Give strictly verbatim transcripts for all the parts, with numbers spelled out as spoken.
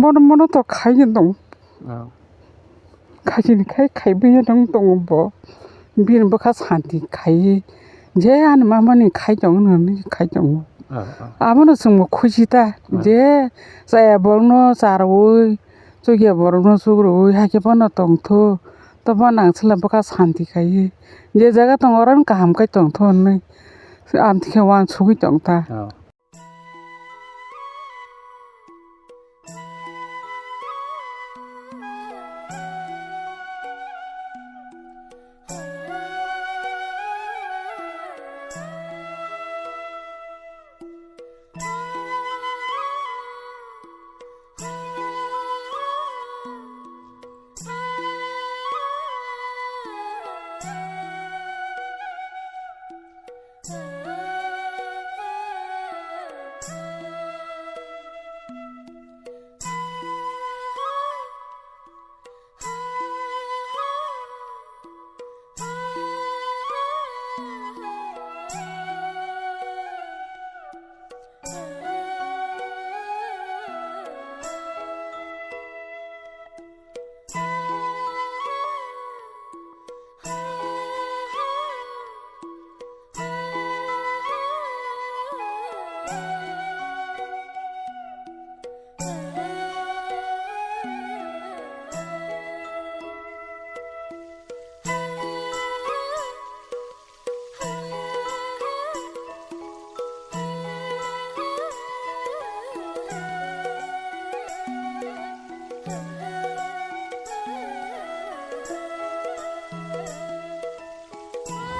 Bono, bono to khai tong. Oh. Khai chini khai, khai bui tong tongo bo. Bini bwkha santi khai. Je ani mama ni khai tong nani khai tongo. Oh, oh. Abono chwngbo khusi ta. Oh. Je chaya borokno charwi, chukya borokno chukrwi, hakhe bono tongthu. To bono ang chwla bwkha santi khai. Je jaga tongo oro kaham khai tongthu hwnwi. Amtwi khe uansugwi tong ta. Oh.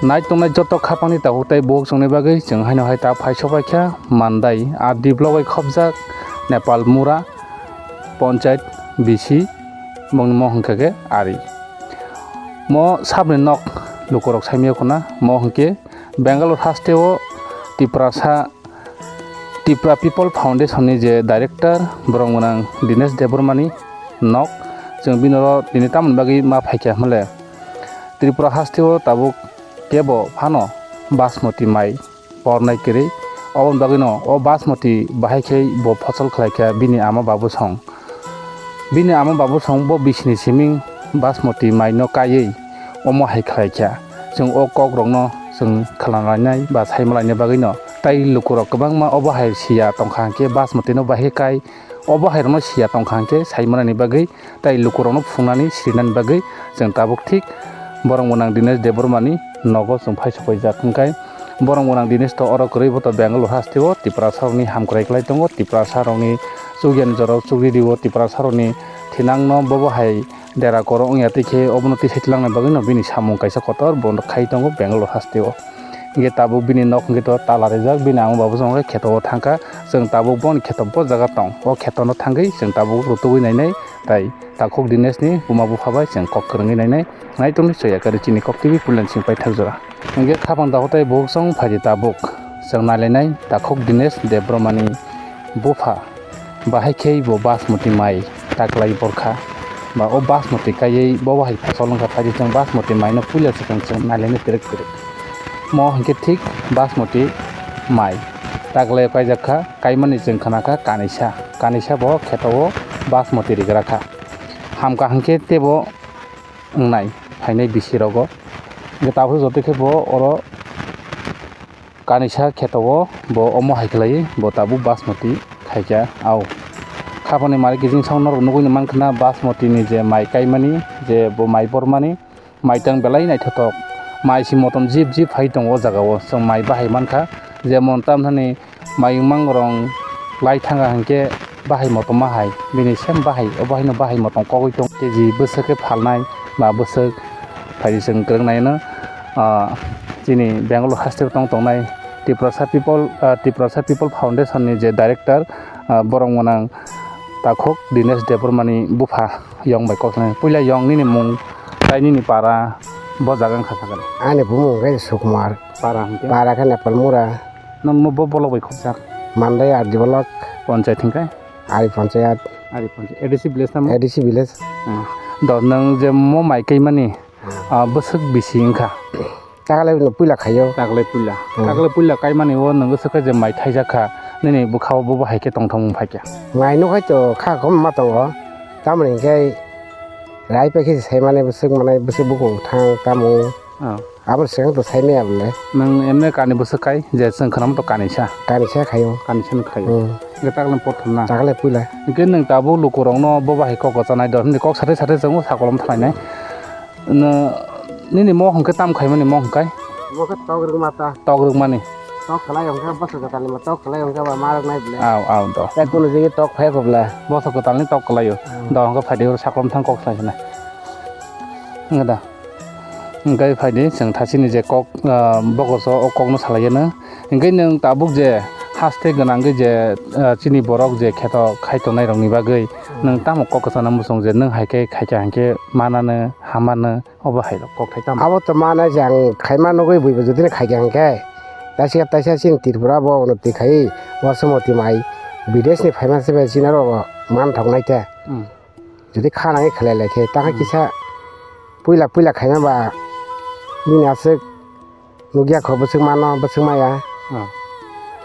Nai tongnai joto khapangni tabuk tei buhuk chwngni bagwi chwng haino hai ta phai sopaikha Mandai R D block bai khopjak Nepal Mura Panchayat B C, bongni mo hwnkha khe Ari. Mo sabni nok lukurok saimaya khuna, mo hwnkhe Bangalore hasteo Tiprasa Tipra People Foundation ni je director borok gwnang Dinesh Debbarma ni nok, chwng bini oro tini tamoni bagwi ma phaikha hwnle Tripura hasteo tabuk kebo phano Basmati mai pornai kwrwi, oboni bagwino o Basmati bahai khe bo phosol khlaikha bini ama babu song. Bini ama babu song bo bisini siming Basmati maino kaiwi omo hai khlai kha. Chwng o kokrokno chwng khwlanglainai ba saimalaina bagwino. Tai lukurok kwbangma obo hai siya tongkha hwnkhe Basmatino bahai kai obo hairokno siya tongkha hwnkhe saimanani bagwi tai lukurokno phungnani sirinani bagwi chwng tabuk thik borok gwnang Dinesh Debbarmani nogo chwng phai sopaijak hwnkhe. Borok gwnang Dinesh to oro kwrwi bo to Bangalore hasteo Tiprasarokni hamkrai klai tongo, Tiprasarokni chukya ni jorao chukri rio, Tiprasarokni thinangno bobo hai dera koro wngya tei khe obono tisai tlangnai bagwino bini samung kaisa kotor bo khai tongo Bangalore hasteo. Hwnkhe tabuk bini nok hwnkhe to tala rijak, bini ama babu song khe kheto o thangkha, chwng tabuk boni kheto bo jaga tong, o khetono thangwi chwng tabuk rutugwi nainai tai. Takhuk Dinesh ni buma bupha bai chwng kok kwrwngwi nainai, naitukni chwng yakarwi chini Kok T V puilani simi paithak jora. Hwnkhe khapang daho tei buhuk song phaidi tabuk chwng nailainai Takhuk Dinesh Debbarma ni bupha bahai khe bo Basmati mai taklai borkha ba o Basmati kaiwi bo bahai phosol wngkha phaidi chwng Basmati mai no puila swkang chwng nailainai twrwk twrwk. Mo hwnkhe thik Basmati mai taklai paijak kha, kaimani chwng khna kha kanisa, kanisa bo kheto o Basmati rigra kha. Hamkha hwnkhe teibo wngnai phainai bisi rogo. Hwnkhe tabuk joto khe bo oro kanisa kheto o bo omo hai khlaiwi bo tabuk Basmati khaikha. Au khapangni mari kijing song norok nugui mankha na Basmati ni je mai kaimani je bo mai bormani. Maitang belai naithothok, mai si motom jip jip phai tongo o jaga o, chwng mai bahai mankha, jemon tamthani mayung mangrong lai thanga hinkhe bahai motom ma hai, bini same bahai, o bahai no bahai motom kogwi tong, keji bwswk khe phalnai ba bwswk phai chwng kwrwng nai no, ah, chini Bangalore haste o tong tongnai Tiprasa People, ah, Tiprasa People Foundation ni je director, ah, borok mwnang Takhuk Dinesh Debbarma ni bupha. Yong bai kok sanai. Puila yong nini mung, tai nini para, bo jaga wngkha sakani. Ani bumung khe Sukumar. Para hwnkhe? Para khe Nepal Mura. Nang mo bo bolok bai khokjak? Mandai R D block. Panchayat hwnkhe? Ari Panchayat. Ari Panchayat. A D C village tamo? A D C village. Hmm. Do nang je mo mai kaimani, hmm, ah, bwswk bisi wngkha? Taklai no puila khaio. Taklai puila. Hmm. Taklai puila kaimani o nwng swkha je mai thaijak kha. Nini bwkhao bo bo hai khe tongthokmung phai kha. Mai nukhai to kha khom ma tongo. Tamoni hinkhe rai pai khe sai mani bwswk manai bwswk bukung thang tamo. Oh. Abo swkang to sai maya bole. Nwng emne kani bwswk kai je chwng khwnam to kani sa. Kani sa khayo. Kani sa khayo. Hmm. Hinkhe takle pothom na. Takle puila. Hinkhe nwng tabuk lukurokno bo bahai kok kwchanai do, himni kok sathai sathai chwng sakolom thalainai. Nw-, nini mo hwnkhe tam khaimani mo hwnkhe? Bo khe tok rwkma ta. Tok rwkmani. Tok kwlai hwnkhe bwswk kwtalni bo tok kwlai hwnkhe ba ma rwknai bole. Aw, aw, do. Tei kunu jagao tok phai kho bole. Bwswk kwtalni tok kwlaio. Hmm. Do hwnkhe phaidi oro sakolom thang kok salai hwnwi. Wngkha da. Hwnkhe phaidi chwng thachini je kok, ah, bogoso o kokno salaiyano. Hwnkhe nwng tabuk je haste gwnangwi je, ah, chini borok je kheto khai tongnairokni bagwi nwng tamo kok kwchana muchung je nwng hai khe khaikha hinkhe manano hamano obo hai rok kokthai tamo? Abo to mana je ang khaima nugwi buibo jotoni khaikha hinkhe taisa taisa chini Tripura bo unnoti khai Basmati mai bideshni phaima se bai chini aro manthoknai khe. Hmm. Jodi kha nangwi khlai lai khe, tang khe kisa puila puila khaima ba bini aswk nukya kho, bwswk mano, bwswk maya. Oh.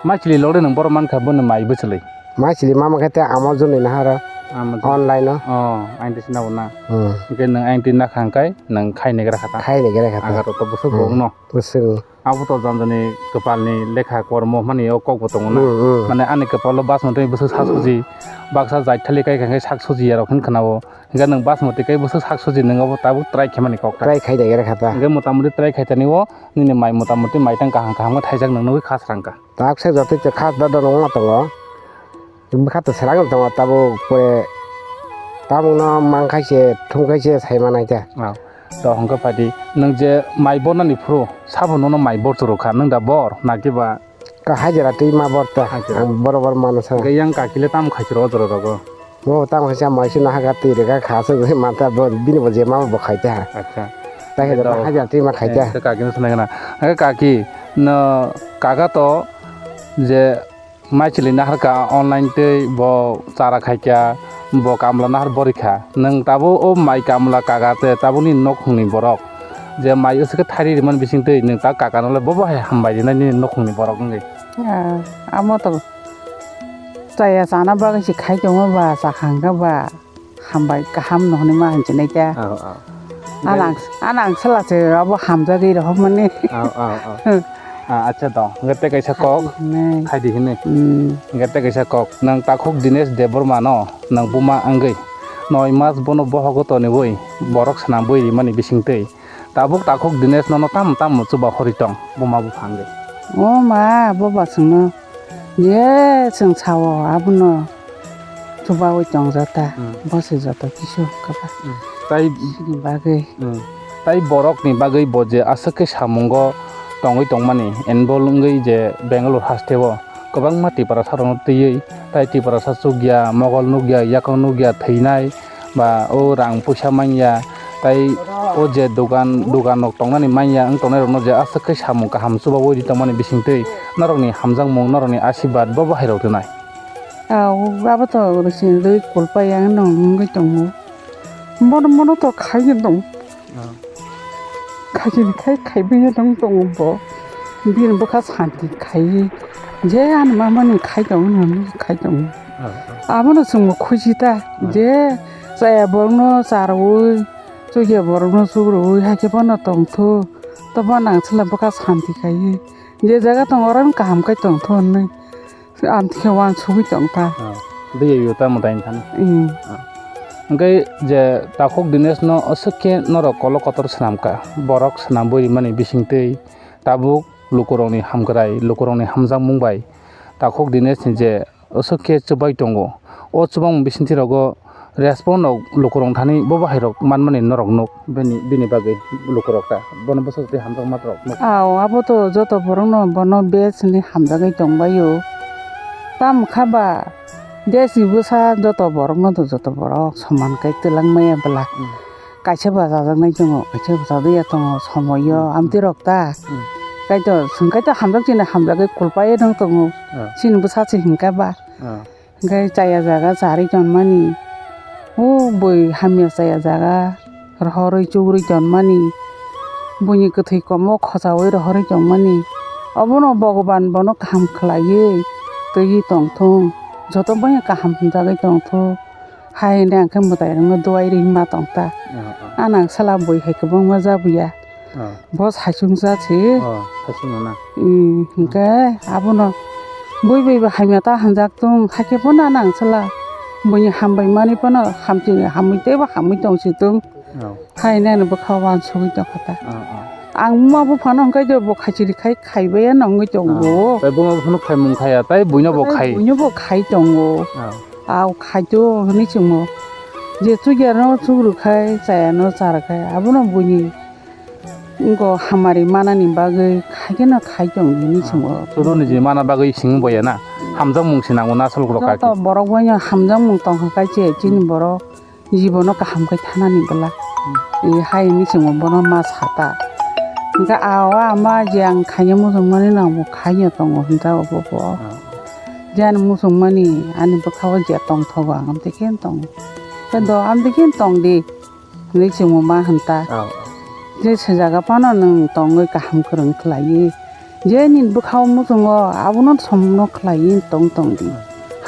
Maichwlwi logde nwng borok mankha, bono mai bwchwlwi? Maichwlwi ma mankha tei amo jwnwi naharo. Amo jwnwi. Online o. Oh, aini twi sinabo na. Hmm. Hwnkhe nwng aini twi nakha hwnkhe nwng khai negra kha ta? Khai negra kha ta. Aga to, to bwswk bo wngno. Bwswk. Abo to jani jani kwpalni lekha kormo hwnmani o kokbo tongo na. Hmm, hmm. Mane ani kwpalo Basmati bwswk sak suji, baksa jait thali kai kha khe sak suji ya rok hin khna o. Hingke nwng Basmati kai bwswk sak suji nwng abo tabuk try khaimani kok ta. Try khai da era kha ta. Hingke mota moti try khai tani o nini mai mota moti mai tang kaham kaham khe thaijak nwng nugwi khasrang kha. Taksa jotoi te khas da da nongma tongo. Bwkha to serang tongo tabuk pore tamungno mang khai se thum khai se sai manai ta. Ah. To hwnkhe phaidi, nwng je mai bornani phuru, sabo nono mai bor chwrwk kha, nwng da bor, na kiba? Ka hajira twi ma bor ta, hajira. Ang borok borok mano sa. Hwnkhe yang kakile tamo khai chwrwk o jora rogo? Bo tamo khai sa mai se naha ga twi rega kha, aswk ma ta bo, bini bo je ma bo khai ta. Acha. Ta hajira, hajira twi ma khai ta. Eh, kakino swnaikha na. Hwnkhe kaki, no, kaka to je, Maichwlwi naharkha online tei bo chara khaikha, bo kamla nahar borikha. Nwng tabuk o mai kamla kaka tei tabukni nokhungni borok je mai aswk khe thairwi rimani bisingtwi nwng ta kakano le bobo hai hambai rinai nini nokhungni borok wngwi? Ah, amo to chaya chana bagwi se khai tongo ba, chakha hwnkhe ba. Hambai kaham no hwnwi ma hinwi sinai khe. Oh, oh. Anang, anang sala se abo hamjagwi rohormani. Oh, oh, oh. Ah, acha to. Hwnkhe tei kaisa kok. Khaidi hinwi. Khaidi hinwi. Hmm. Hwnkhe tei kaisa kok. Nang takhuk Dinesh Debbarma no nang buma wngwi noi mas bono bohogo toniwi borok swnamwi rimani bisingtwi. Tabuk takhuk Dinesh nono tamo tamo chuba hori tong buma bupha wngwi. O ma, bo ba chwngno je chwng sao abono chubawi tongjata, hmm, bo se joto kisu kaba. Hmm. Tai sini bagwi. Hmm. Tai borokni bagwi bo je aswk khe samungo tongwi tongmani, involve wngwi je Bangalore hasteo kwbangma Tiprasa rokno twiwi, tai Tiprasa chukya, mogol nukya, yakung nukya, thwinai, ba o rang puisa manya, tai o je dogan, dogan rok tongnani manya, wng tongnai rokno je aswk khe samung kaham chubaui ri tongmani bisingtwi norokni hamjakmung, norokni asirwad bo bahai rok rwnai. Au, abo to rwchini rwi kulpai ang nong wngwi tongo. Bono, bono to khai tong. Ah. Khaikhe khai, khaibai ya tong tongo bo. Bini bwkha santi khai. Je ani mamani khai tongo, nini khai tongo. Ah, ah. Abono chwngbo khusi ta. Ah. Je chaya borokno charwi, chukya borokno chukrwi, hakhe bono tongthu. To bono ang chwla bwkha santi khai. Je jaga tongo, oro kaham khai tongthu hwnwi. Amtwkhe uansugwi tongkha. Ah, biyai o tamo dain thani. Hmm. Ah. Hwnkhe je takhuk Dinesh no aswk khe norok kolo kotor swnamkha. Borok swnamwi rimani bisingtwi tabuk lukurokni hamkrai, lukurokni hamjakmung bai takhuk Dinesh ni je aswk khe chubai tongo. O chubamung bisingtwi rogo Respond rok lukurok thani bo bahai rok manmani norok nuk bini, bini bagwi lukurok ta bono bwsajwk tei hamjakma rok nuk. Aw, abo to joto borok no bono best hinwi hamjagwi tongbaio. Tamo kha ba desh ni bwsa joto borok no to joto borok soman khe twlang maya bwla. Hmm. Kaisa bachajaknai tongo, kaisa bachajak ya tongo somoio, hmm, amtwi rok ta. Hmm. Kaitor, chwng kaitor hamjak chini hamjagwi kulpai nang tongo. Hmm. Chini bwsa se hinkha ba. Hmm. Hingke chaya jaga charwi tonmani, o bui hamya chaya jaga rohorwi chugrwi tonmani, buini kwthwi komo khochaui rohorwi tongmani, obono Bhogoban bono kaham khlaiwi twi tongthung, joto bangya kaham hwnjagwi tongthung. Hai hwnwi ang khe mwtairokno duai rwima tongta. Ah, ah. Anang sala bui hai kwbangma jabuya. Ah. Bo saichung ja se. Oh, saichung na. Hmm, hwnkhe abono bui bai bo hamya ta hwnjak tong, hakhe bono anang sala buini hambai mani bono hamchini hamwi teibo hamwi tong si tong. Oh. Hai nani bwkha o uansugwi tongkha ta. Oh, oh. Ang buma buphano hwnkhe je bo khaichiri khai khaibai ya nongwi tongo. Oh. Tai buma buphano khaimung khaiya, tai buino bo khai. Buino bo khai tongo. Oh. Au khaito hwnwi chwngmo. Je chukyarno chukrwkhai, chayano charwkhai, abono buini wngkha hamari manani bagwi khaikhe no khai tongo hwnwi chwngmo. Chwrwni je mana bagwi simi boya na. Hamjakmung se nango na asol borok kaki. Joto borok boino hamjakmung tongkha kaiche chini borok. Jibono kaham khe thanani bwla. Hmm. E hai hwnwi chwngno bono ma sata. Hwnkhe awa ama je ang khaina muchungmani no ang bo khaina tongo hwnjao bo bo. Ah. Je ani muchungmani ani bwkha o je tongthogo ang amtwi khe tongo. Khe do amtwi khe tongdi hwnwi chwngno ma hwnta. Ah. Je se jaga phano nwng tongwi kaham kwrwng khlaiwi. Je nini bwkha o muchungo abono somno khlaiwi tong tong di.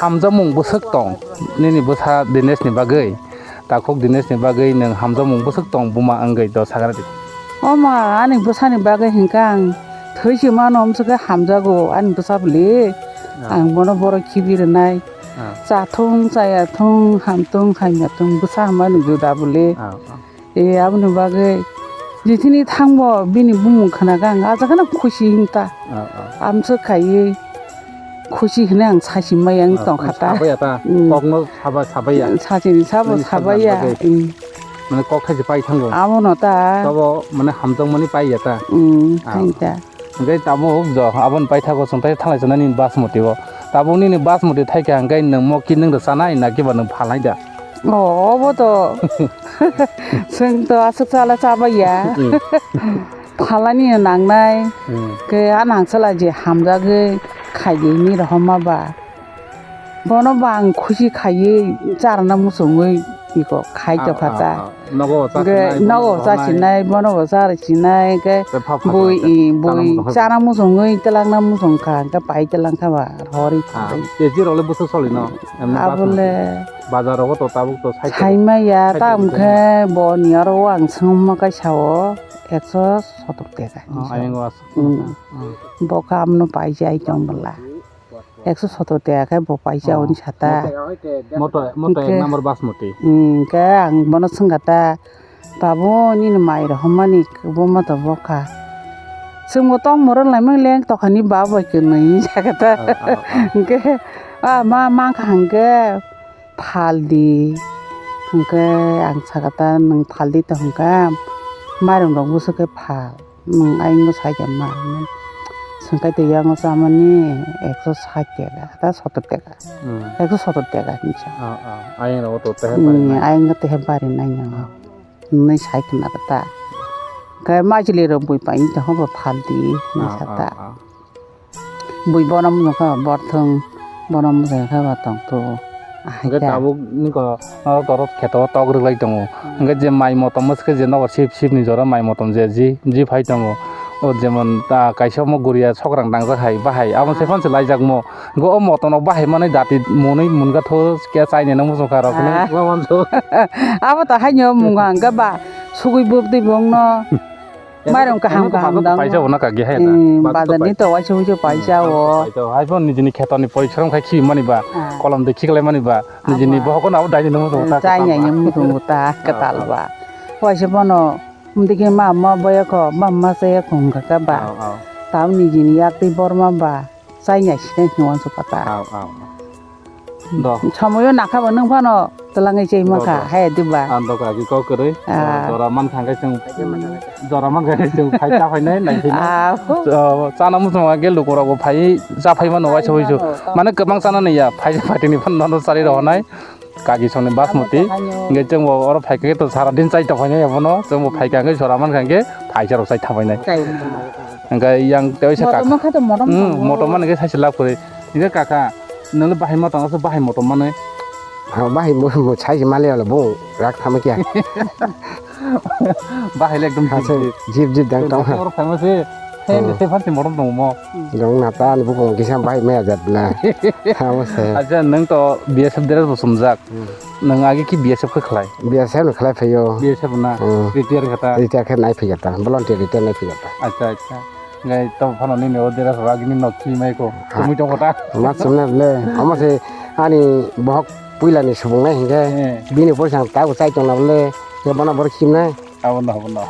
Hamjakmung bwswk tong nini bwsa Dinesh ni bagwi? Takhuk Dinesh ni bagwi nwng hamjakmung bwswk tong buma wngwi do sakha di. O ma, ani bwsani bagwi hinkhe ang thwi se mano, amswkhe hamjago ani bwsa bwli. Ah. Ang bono borok khibi rwnai. Ah. Chathung, chayathung, hamtung, hamyathung, bwsa hamani juda bwli. Ah, ah. E, aboni bagwi jithini thangbo bini bumung khwnakhe ang ajakno khusi wngta. Ah, ah. Amswk khaiwi khusi hwnwi ang sachi mai ang tongkha ta. Sabaiya ta. Mm. Kokno saba-, sabaiya. Sachini sabo sabaiya. Mane kok thaisi pai thango. Abono ta. Tabo mane hamjakmani paiya ta. Mm, ah. Hai ta. Hwnkhe tabuk jo aboni paithago chwng tai thanglai chonani Basmati o. Tabuk nini Basmati thaikha hwnkhe nwng mo kinwng rwchanai na kiba nwng phalnai da? O, obo to. Chwng to aswk chala chabaiya. Hmm. Phalani nangnai. Hmm. Khe a nangchala je hamjagwi khaidi hinwi rohorma ba. Bono bo ang khusi khaiwi charwna muchungwi iko khai tongkha ta. Ah, ah, ah. Nogo bo chasinai, bono bo chasinai, bono bo charwsinai, khe bui, i, bui chana muchungwi twlangna muchungkha, hwnkhe pai twlangkha ba, rohorwi thangwi. Keji rok le bwswk solino? Emni abole bazar rogo to tabuk to saimaya, ta hwnkhe bo ni aro ang swngma kaisa o ekso sotor teka. Oh, ayang o aswk. Hmm. Hmm. Bo khe amno paijai tong bwla. Ekso sotor teka khe bo paisa hwnwi sata. Moto, moto ek number Basmati. Hwnkhe ang bono swngkha ta, "Babu, nini mai rohormani bo moto bokha." Chwngbo tongmoro laimang leng tokhani ba bai kwnwi sakha ta. Ah, ah, ah. Hwnkhe, "Ah, ma, mankha hwnkhe phaldi." Hwnkhe ang sakha ta, "Nwng phaldi to hwnkha, mairum rok bwswk khe phal." Nwng ayang no sai khe ma hinwi swngkha tei yango chamani ekso sait teka ta sotor teka. Hmm. Ekso sotor teka hinwi sa. Ah, ah. Ayang rogo to teher bari nai. Ayang no teher bari nai no. Ah. Hinwi sai khna ta. Khe majli rok bui pai ni to hobo phaldi hinwi sa ta. Ah, ah, ah. Bui bono mujung khe borthwng, bono mujung khe bo tongthogo. Ahai khe ta. Tabuk nini ko norok torok kheto tok rwglai tongo. Hmm. Hwnkhe je mai motom mwskhe je nogo sip sip ni jora mai motom je ji, ji phai tongo. O jemon ta kaisa omo guria sokrang dangjak hai bahai, abo se phano se laijakmo. Hwnkhe o motom rok bahai manwi dati monwi munga tho khe chainai no mujung kha rok hinwi. Ah. Abo to haino munga hwnkhe ba sugui bwbdi bongno. Mairum kaham kaham dang. Paisa bo na kagi hai na. Hmm, bazar ni to waisa waisa paisa o. Paisa o. Hai phano nijini kheto ni porishrom khai khi mani ba, ah, kolom de khiklai mani ba, nijini bohok no abo daini nung tong ta. Chai nai nung tong ta, ah, kwtal ba. Waisa bono, mdike ma ma boya kho, ma ma chaya kho hwnkha ka ba. Ah, ah. Tamo nijini yak tei borma ba. Chai ya sini hino uansuk kha ta. Aw, aw. Do. Samoyo nakha bo nung phano twlangwi chai ma kha, do, do. Hai di ba? Ang do kha ki kok kwrwi. Ah. Jora man kha hwnkhe chwng, jora man kha hwnkhe chwng phai cha phainai, nai phainai. Ah. So, chana muchung hwnkhe lukurok bo phai cha phai mano, waisa waisa. Mano, mano. Mane kwbang chana nai ya, phai cha phaitini phano nono chari rohonai. Kagi songni Basmati. Abo to haino. Hingke chwngbo oro phaikha khe to sara din chai tongphainai abono. Chwngbo phaikha hingke jora mankha hingke phaisa rok chai thapainai. Chai thapainai. Hingke yang teisa motom kak-, mankha to motom hmm, tongo. Motom man hingke saisa lab kwrwi. Hingke kaka, nwngno bahai motom asa bahai motom manwi. Ha, bahai mo, mo chai se mali wala bo rak thama kya. Bahai le ekdom ha, jip jip. Jip jip dang tong ha. Oro phaima se. He, hmm, se phansi morom tongo mo. Dong na ta, ani bukung kisa bai maya jat na. Amo se. Acha, nwng to B S F dress bo sumjak. Hmm. Nwng agi ki B S F khe khlai? B S F no khlai phaio. B S F na? Hmm. Retire kha ta? Retire khe nai phai ta. Volunteer retire nai phai ta. Acha, acha. Ngai to phano nini o dress rok agini nok chwi mai ko. Ha. Chumui tongo ta? Ma chumna le. Amo se ani bohok puila ni subung nai hingke. Eh. Bini poisa ta bo chai tong na le. Ke bono bor chim nai. Abono, abono.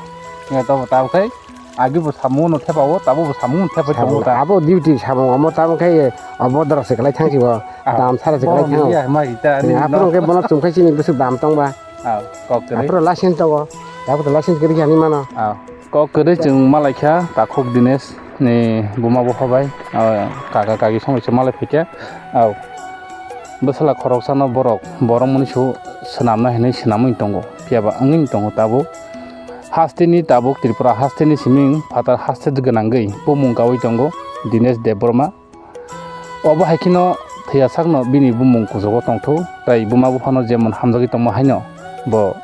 Ngai to bo ta bo khai. Agi bo samung no thepa o, tabo bo samung no thepa tongo ta. Abo duty samung omo tamo khai obo doro se kalai thang si bo. Ah, dam sara se kalai thang. Ya, ma ita ni. Aphuru no. Ke bono chum khai chini bwswk dam tong ba. Ah, kok kwrwi. Aphuru license tongo. Abo to license kwrwi kha ni mano. Ah, kok kwrwi chwng malai kha Takhuk Dinesh ni buma bupha bai. Ah, kaka kagi somoi se malai phai kha. Ah, bwsala khoroksa no borok, borok mani su swnamna hinwi swnamwi tongo. Phiya ba wngwi tongo tabuk. Hasteni tabuk Tripura hasteni siming phatar haste gwnangwi bumung kaui tongo Dinesh Debbarma. Obo hai kheno thwiya sakno bini bumung kuchugo tongthu, tai buma buphano jemon hamjagwi tongma haino bo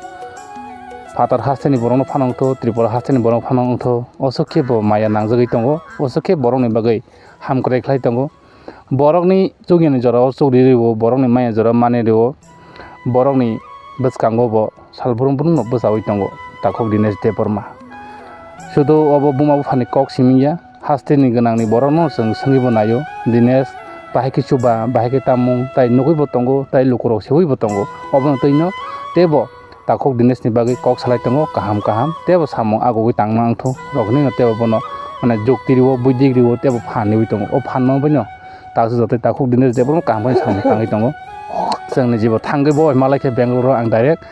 phatar hasteni borokno phano wngthu, Tripura hasteni borokno phano wngthu, osok khe bo maya nangjagwi tongo, osok khe borokni bagwi hamkrai khlai tongo. Borokni chuknini jorao chukri rio, borokni maya jorao mani rio, borokni bwskango bo sal brung brung no bwchaui tongo Takhuk Dinesh Debbarma. Sudu obo buma buphani kok simi ya, hasteni gwnangni borokno chwng swngwi bo naio, Dinesh bahai khe chuba, bahai khe tamung, tai nugwi bo tongo, tai lukurok seui bo tongo, obono twi no teibo Takhuk Dinesh ni bagwi kok salai tongo kaham kaham, teibo samung agugwi tangma wngthu rok hinwi no teibo bono mane jukti rio, buidik rio, teibo phan riui tongo. O phan no bai no takhuk joto Takhuk Dinesh Debbarma kaham bai samung tangwi tongo. Chwngni jibo thangwi bo malai khe Bangalore o ang direct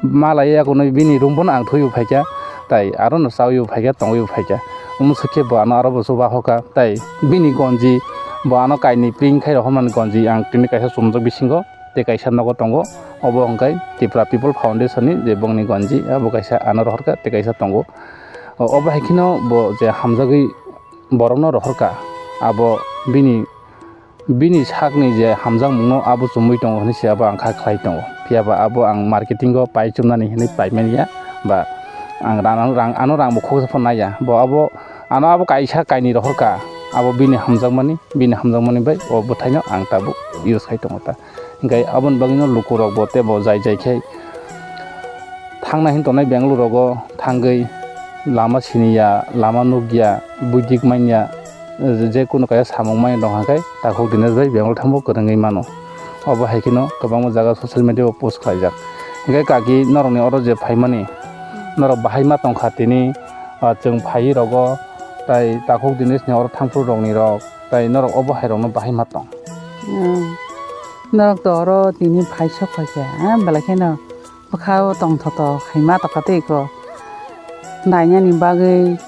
malai ya, kunu bini room bono ang thwiwi phaikha, tai aro no chawi phaikha, tongwi phaikha. Omo swkhe bo ano aro bo chuba hoka, tai bini gonji bo ano kainwi print khai rohormani gonji ang tini kaisa chumjak bisingo. Tei kaisa nogo tongo, obo hwnkhe Tripura People Foundation ni je bongni gonji, abo kaisa ano rohorkha tei kaisa tongo. O, obo hai kheno bo je hamjagwi borokno rohorkha, abo bini, bini sakni je hamjakmungno abo chumui tongo hinwi se abo ang kha khlai tongo. Phiya ba abo ang marketing o pai chumnani hinwi paimani ya, ba ang rang, rang, ano rang bo khoksa phano naiya. Bo abo, ano abo kaisa kainwi rohorkha, abo bini hamjakmani, bini hamjakmani bai o bwthaino ang tabuk use khai tongo ta. Hingke aboni bagwino lukurok bo teibo jai jai khe thangnai hin tongnai Bangalore rogo thangwi lama siniya, lama nukya, buidik manya, je kunu kaisa samung manya tong kha khe Takhuk Dinesh bai Bangalore thangbo kwrwngwi mano. Obo hai kheno kwbangma jaga social media o post khlaijak. Hingke kaki norokni oro je phaimani, norok bahai ma tong kha tini, ah, chwng phaiwi rogo tai Takhuk Dinesh ni oro thangphuru rokni rok. Tai norok obo hai rokno bahai ma tong? Hmm. Norok to oro tini phai sok phai kha, ah, belai kheno bwkha o tongthotok hai ma tongkha tei kho. Nainani bagwi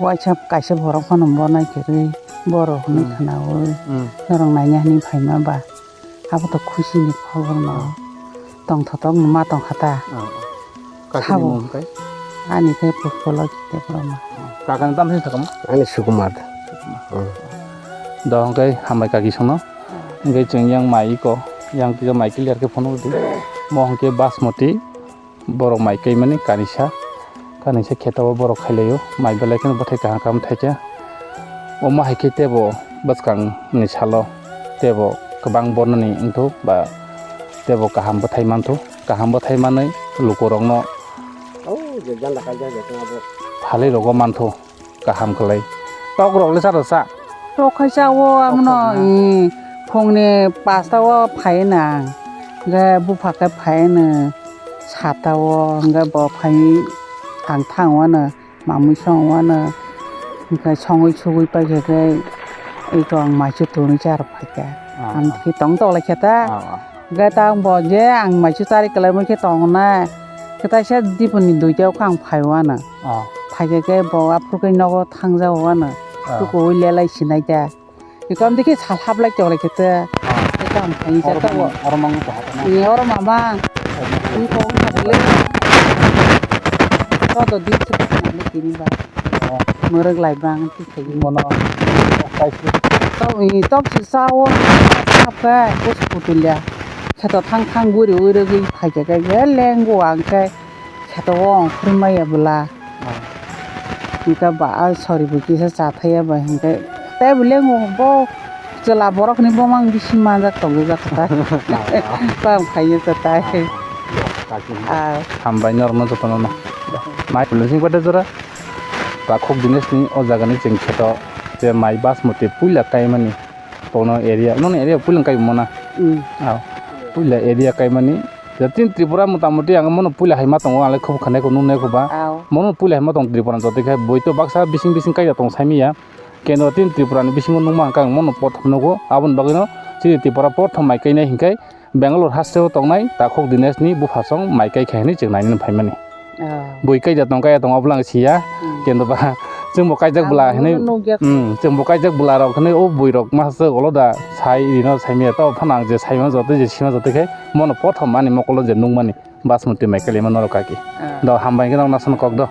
waisa kaisa borok phano bo nai kwrwi, borok hinwi Hmm. khwnaui Hmm. norok naina hinwi phaima ba. Abo to khusi ni khobor no. Tongthotok no ma tongkha ta. Oh. Kaisa ni Sabo. Mung khe? Ani khe Puspalok Debbarma. Kakani tam se sakamo? Ani Sukumar. Hmm. Do hwnkhe hambai kaki sono. Hwnkhe chwng yang mai iko, yang tisa mai clear khe phunuk di. Mo hwnkhe Basmati. Borok mai kaimani kanisa, kanisa kheto o borok khailaio, mai belai kheno bwthai kaham kaham thaikha. Omo hai khe teibo bwskang ni salo teibo kwbang bornoni wngthu ba teibo kaham bwthai manthu, kaham bwthai manwi lukurokno phalwi rogo manthu. Kaham kwlai. Tok rok le cha rw cha? Tok khai cha o, amo no, Tok khai na. I, phung ni pasta o phai na. Hwnkhe bupha khe phai na sata o, hwnkhe bo phai ang thang o no, mamui song o no. Hwnkhe songwi sugwi pai khe khe, eko ang maichu tuni cha rw phai kha. Ah, Ang ah. Khe tong tong lai khe ta. Ah, ah. Hwnkhe ta ang bo je ang maichu chari kwlai moi khe tong na. Khe taisa dipuni duita o khe ang phai o ano. Ah. Phaikhe khe bo aphuru khe nogo thangjago ano. Ah. Tukuwi lelai sinai da. Eko amtwi khe sal hablai tonglaikhe te. Ah. Eko ang thani Oro sa tamo, mang, oro mang wngkha hapna. Ni oro mama. Ni kok wngkha le. Todo din se kok nang le tini ba. Oh. Mwerwk lai bang ti khayi. Mono. Kaisi. Tok, i tok si sa o. Hapkhe, bus putulya. Kheto thang thang buri ui rwgwi phaikhe khe, ye lenggo ang khe. Kheto o ang phurmaya bwla. Ah. Hingke ba a sori bo kisa chathaya ba hingke tei bo lengo bo chwla borok ni bomang bisi manjak tongwi jak ta. Tang khaina ta tai. Ah. Hambai norokno jotono no. Mai pulung sing pate jora. Takhuk Dinesh ni o jaga ni cheng kheto je mai Basmati puila kaimani bono area, nono area puila kai mona. Mm. Ah. Puila area kaimani. Jatin Tripura motamoti ang mono puila hai ma tongo, ang le khub khanai ko nungnai ko ba. Aw. Mono puila hai ma tong Tripura jotoi khai boi to baksa bising bising kaija tong saimiya. Kendro tin Tripura ni bisingo nungma hwnkha ang mono prothom nugo. Aboni bagwino chini Tripura prothom mai kainai hinkhai Bangalore hasteo tongnai Takhuk Dinesh ni buphasong mai kai khai hinwi chwng nainani phaimani. Aw. Boi kaija tong kaya tong obo lang siya. Hmm. Kendo ba chwngbo kaijak bwla hinwi. Ang nukya. Hmm, chwngbo kaijak bwla rok hinwi o boi rok masa olo da sai rino saimiya to phano ang je saima jotoi je sima jotoi khai mono prothom ani mokolo je nungmani. Basmati mai kalima norok kaki. Ah. Do hambai khe nok nasan kok do.